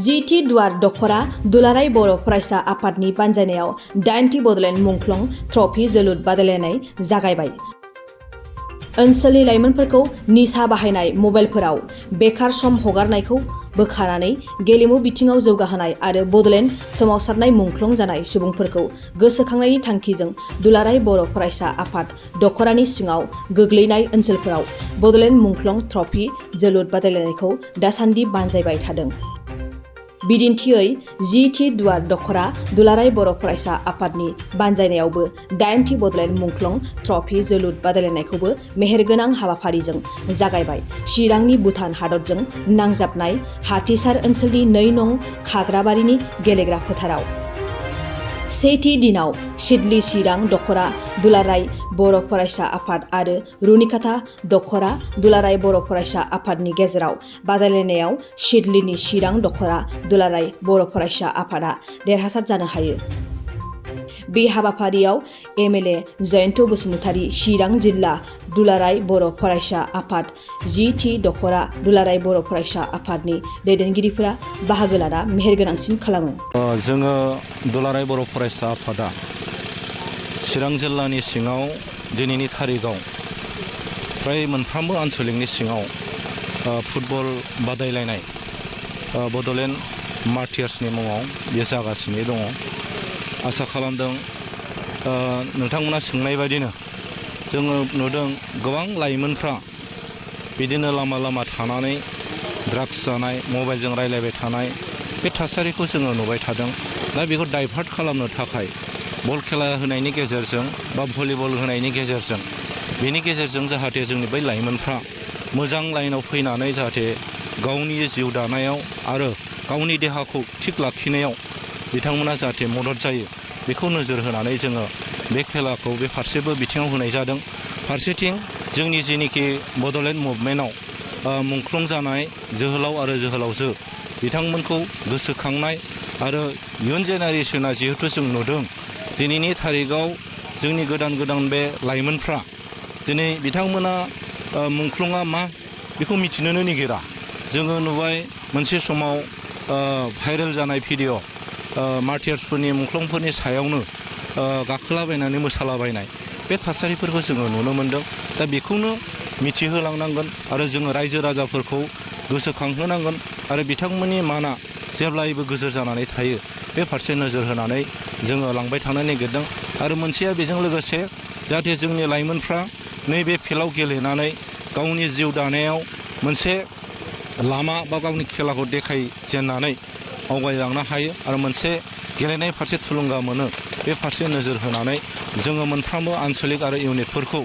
जिथि दुवार दखरा दुलाराय बर' फरायसा आफादनि बानजायनायाव 8थि बड'लेण्ड मुंख्लं ट्रफी जोलुर बादायलायनाय जागायबाय। ओनसोलनि लाइमोनफोरखौ निसा बाहायनाय मबाइलफोराव बेखार सम हगारनायखौ बोखारनानै गेलेमु बिथिङाव जौगाहोनाय आरो बड'लेण्ड सोमावसारनाय मुंख्लं जानाय सुबुंफोरखौ गोसोखांनायनि थांखिजों दुलाराय बर' फरायसा आफाद दखरानि सिङाव गोग्लैनाय ओनसोलफोराव बड'लेण्ड मुंख्लं ट्रफी जोलुर बादायलायनायखौ दासान्दि बानजायबाय थादों। बिदिन्थियै 10थि दुवार दखरा दुलाराय बर' फरायसा आफादनि बानजायनायावबो 8थि बड'लेण्ड मुंख्लं ट्रफी जोलुर बादायलायनायखौबो मेहेरगोनां हाबाफारिजों जागायबाय। चिरांनि भुटान हादरजों नांजाबनाय हाथिसार ओनसोलनि 2 नं खाग्राबारिनि गेलेग्रा फोथाराव सेथि दिनाव सिडली चिरां दखरा दुलाराय बर' फरायसा आफाद आरो रुनिकाटा दखरा दुलाराय बर' फरायसा आफादनि गेजेराव बादायलायनायाव सिडलीनि चिरां दखरा दुलाराय बर' फरायसा आफादा देरहासार जानो हायो। बे हाबाफारियाव एमएलए जयन्त बसुमतारी, चिरां जिल्ला दुलाराय बर' फरायसा आफाद, 10थि दखरा दुलाराय बर' फरायसा आफादनि दैदेनगिरिफोरा बाहागो लाना मेहेरगोनांसिन खालामो। जोङो दुलाराय बर' फरायसा आफादा चिरां जिल्लानि सिङाव दिनैनि थारिखआव फ्राय मोनफ्रोमबो आनसलिकनि सिङाव फुटबल बादायलायनाय बड'लेण्ड मार्टियार्सनि मुङाव बेयो जागासिनो दङ। आसा खालामदों नोंथांमोना सोंनाय बायदिनो जोङो नुदों गोबां लाइमोनफ्रा बिदिनो लामा लामा थानानै ड्राग्स जानाय, मबाइलजों रायलायबाय थानाय बे थासारिखौ जोङो नुबाय थादों। दा बेखौ डाइभार्ट खालामनो थाखाय बल खेला होनायनि गेजेरजों बा भलिबल होनायनि गेजेरजों बेनि गेजेरजों जाहाथे जोंनि बै लाइमोनफ्रा मोजां लाइनाव फैनानै जाहाथे गावनि जिउ दानायाव आरो गावनि देहाखौ थिग लाखिनायाव बिथांमोना जाहाथे मदद जायो बेखौ नोजोर होनानै जोङो बे खेलाखौ बे फारसेबो बिथिङाव होनाय जादों। फारसेथिं जोंनि जेनिखि बड'लेण्ड मुभमेन्टआव मुंख्लं जानाय जोहोलाव आरो जोहोलावजो बिथांमोनखौ गोसोखांनाय आरो इयुन जेनेरेसना जिहेथु जों नुदों दिनैनि थारिखआव जोंनि गोदान गोदान बे लाइमोनफ्रा दिनै बिथांमोना मुंख्लंआ मा बेखौ मिथिनोनो नागिरा। जोङो नुबाय मोनसे समाव भाइरेल जानाय भिडिअ मार्टियार्सफोरनि मुंख्लंफोरनि सायावनो गाखोलाबायनानै मोसालाबायनाय बे थासारिफोरखौ जोङो नुनो मोनदों। दा बेखौनो मिथिहोलांनांगोन आरो जोङो रायजो राजाफोरखौ गोसोखांहोनांगोन आरो बिथांमोननि माना जेब्लायबो गोजोर जानानै थायो बे फारसे नोजोर होनानै जोङो लांबाय थानो नागिरदों। आरो मोनसेया बेजों लोगोसे जाहाथे जोंनि लाइमोनफ्रा नैबे फिल्डआव गेलेनानै गावनि जिउ दानायाव मोनसे लामा बा गावनि खेलाखौ देखायजेननानै आवगायलांनो हायो आरो मोनसे गेलेनाय फारसे थुलुंगा मोनो बे फारसे नोजोर होनानै जोङो मोनफ्रोमबो आनसलिक आरो इउनिटफोरखौ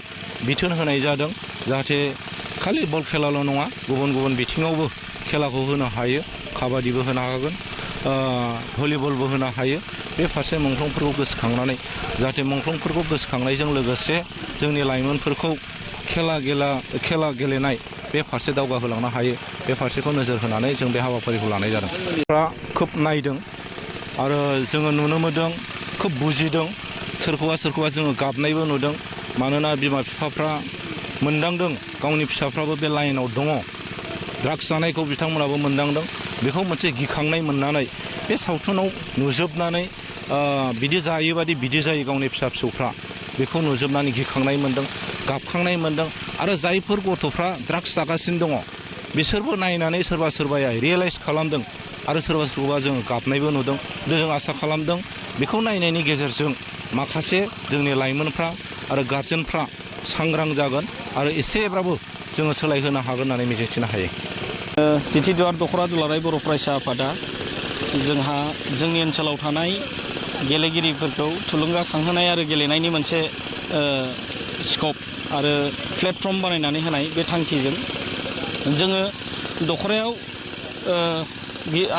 बिथोन होनाय जादों। जाहाथे खालि बल खेलाल' नङा गुबुन गुबुन बिथिङावबो खेलाखौ होनो हायो, काबादिबो होनो हागोन, भलिबलबो होनो हायो। बे फारसे मुंख्लंफोरखौ गोसोखांनानै जाहाथे मुंख्लंफोरखौ गोसोखांनायजों लोगोसे जोंनि लाइमोनफोरखौ खेला गेलेनाय बे फारसे दावगाहोलांनो हायो बे फारसेखौ नोजोर होनानै जों बे हाबाफारिखौ लानाय जादों। खोब नायदों आरो जोङो नुनो मोनदों खोब बुजिदों। सोरखौबा जोङो गाबनायबो नुदों। मानोना बिमा बिफाफ्रा मोनदांदों गावनि फिसाफ्राबो बे लाइनाव दङ। ड्राग्स जानायखौ बिथांमोनाबो मोनदांदों। बेखौ मोनसे गिखांनाय मोननानै बे सावथुनाव नुजोबनानै बिदि जायोबादि बिदि जायो गावनि फिसा फिसौफ्रा बेखौ नुजोबनानै गिखांनाय मोनदों, गाबखांनाय मोनदों। आरो जायफोर गथ'फ्रा ड्राग्स जागासिनो दङ बिसोरबो नायनानै सोरबा सोरबाया रियेलाइज खालामदों आरो सोरबा जोङो गाबनायबो नुदों। जों आसा खालामदों बेखौ नायनायनि गेजेरजों माखासे जोंनि लाइमोनफ्रा आरो गार्जेनफ्रा सांग्रां जागोन आरो एसेब्लाबो जोङो सोलायहोनो हागोन होननानै मिजिंथिनो हायो। 10थि दुवार दखरा दुलाराय बर' फरायसा आफादा जोंहा जोंनि ओनसोलाव थानाय गेलेगिरिफोरखौ थुलुंगाखांहोनाय आरो गेलेनायनि मोनसे स्कप आरो प्लेटफर्म बानायनानै होनाय बे थांखिजों जोङो दखरायाव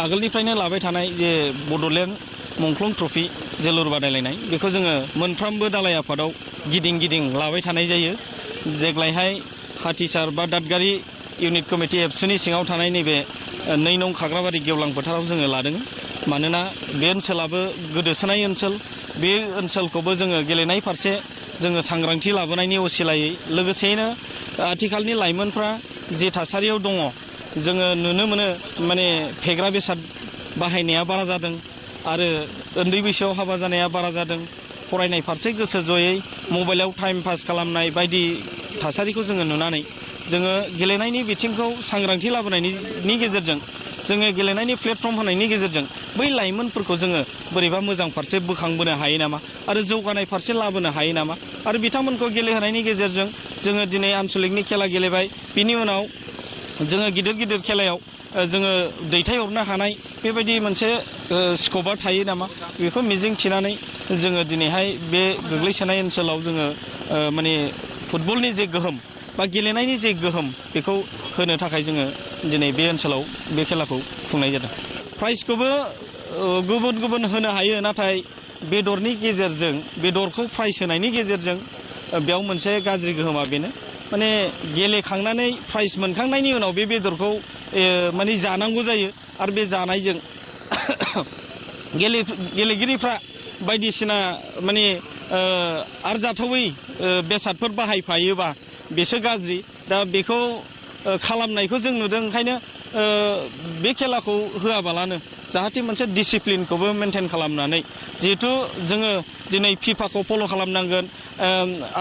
आगोलनिफ्रायनो लाबाय थानाय जे बड'लेण्ड मुंख्लं ट्रफी जोलुर बादायलायनाय बेखौ जोङो मोनफ्रोमबो दालाय आफादाव गिदिं लाबाय थानाय जायो। देग्लायहाय हाथिसार बा दादगारि इउनिट कमिटि एबसुनि सिङाव थानाय नैबे 2 नं खाग्राबारि गेवलां फोथाराव जोङो लादों। मानोना बे ओनसोलाबो गोदोसोनाय ओनसोल, बे ओनसोलखौबो जोङो गेलेनाय फारसे जोङो सांग्रांथि लाबोनायनि असिलायै लोगोसेयैनो आथिखालनि लाइमोनफ्रा जे थासारियाव दङ जोङो नुनो मोनो माने फेग्रा बेसाद बाहायनाया बारा जादों आरो उन्दै बैसोआव हाबा जानाया बारा जादों फरायनाय फारसे गोसो जयै मबाइलाव टाइम पास खालामनाय बायदि थासारिखौ जोङो नुनानै जोङो गेलेनायनि बिथिंखौ सांग्रांथि लाबोनायनि गेजेरजों जोङो गेलेनायनि प्लेटफर्म होनायनि गेजेरजों बै लाइमोनफोरखौ जोङो बोरैबा मोजां फारसे बोखांबोनो हायो नामा आरो जौगानाय फारसे लाबोनो हायो नामा आरो बिथांमोनखौ गेलेहोनायनि गेजेरजों जोङो दिनै आनसलिकनि खेला गेलेबाय बिनि उनाव जोङो गिदिर गिदिर खेलायाव जोङो दैथायहरनो हानाय बेबायदि मोनसे स्कपा थायो नामा बेखौ मिजिं थिनानै जोङो दिनैहाय बे गोग्लैसोनाय ओनसोलाव जोङो माने फुटबलनि जे गोहोम बा गेलेनायनि जे गोहोम बेखौ होनो थाखाय जोङो दिनै बे ओनसोलाव बे खेलाखौ खुंनाय जादों प्राइजखौबो गुबुन गुबुन होनो हायो नाथाय बेदरनि गेजेरजों बेदरखौ प्राइज होनायनि गेजेरजों बेयाव मोनसे गाज्रि गोहोमा बेनो माने गेलेखांनानै प्राइज मोनखांनायनि उनाव बे बेदरखौ माने जानांगौ जायो आरो बे जानायजों गेलेगिरिफ्रा बायदिसिना माने आरजाथावै बेसादफोर बाहायफायोबा बेसो गाज्रि दा बेखौ खालामनायखौ जों नुदों ओंखायनो बे खेलाखौ होआबालानो जाहाथे मोनसे डिसिप्लिनखौबो मेनटेन खालामनानै जिहेथु जोङो दिनै फिफाखौ फल' खालामनांगोन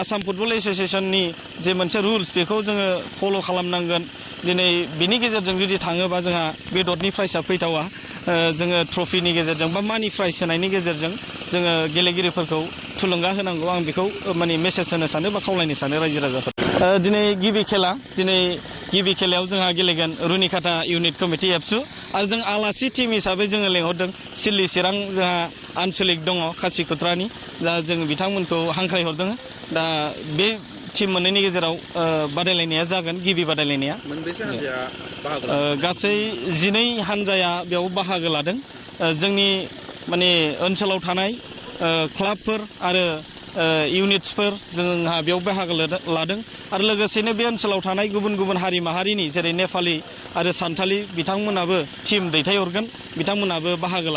आसाम फुटबल एस'सियेसननि जे मोनसे रुल्स बेखौ जोङो फल' खालामनांगोन दिनै बिनि गेजेरजों जुदि थाङोबा जोंहा बेदरनि प्राइजआ फैथावा जोङो ट्रफिनि गेजेरजों बा मानि प्राइज होनायनि गेजेरजों जोङो गेलेगिरिफोरखौ थुलुंगा होनांगौ आं बेखौ माने मेसेज होनो सानो बा खावलायनो सानो रायजो राजाफोर दिनै गिबि खेलायाव जोंहा गेलेगोन रुनिकाटा इउनिट कमिटि एबसु आरो जों आलासि टिम हिसाबै जोङो लेंहरदों सिल्ली चिरां जोंहा आनसलिक दङ खासिखुथ्रानि दा जों बिथांमोनखौ हांख्रायहरदों दा बे टिम मोननैनि गेजेराव बादायलायनाया जागोन गिबि बादायलायनाया मोनबेसे हानजाया बाहागो लादों गासै 12 हानजाया बेयाव बाहागो लादों जोंनि माने ओनसोलाव थानाय क्लाबफोर आरो इउनिट्सफोर जोंहा बेयाव बाहागो लादों आरो लोगोसेनो बे ओनसोलाव थानाय गुबुन गुबुन हारि माहारिनि जेरै नेपालि आरो सान्थालि बिथांमोनाबो टिम दैथायहरगोन बिथांमोनाबो बाहागो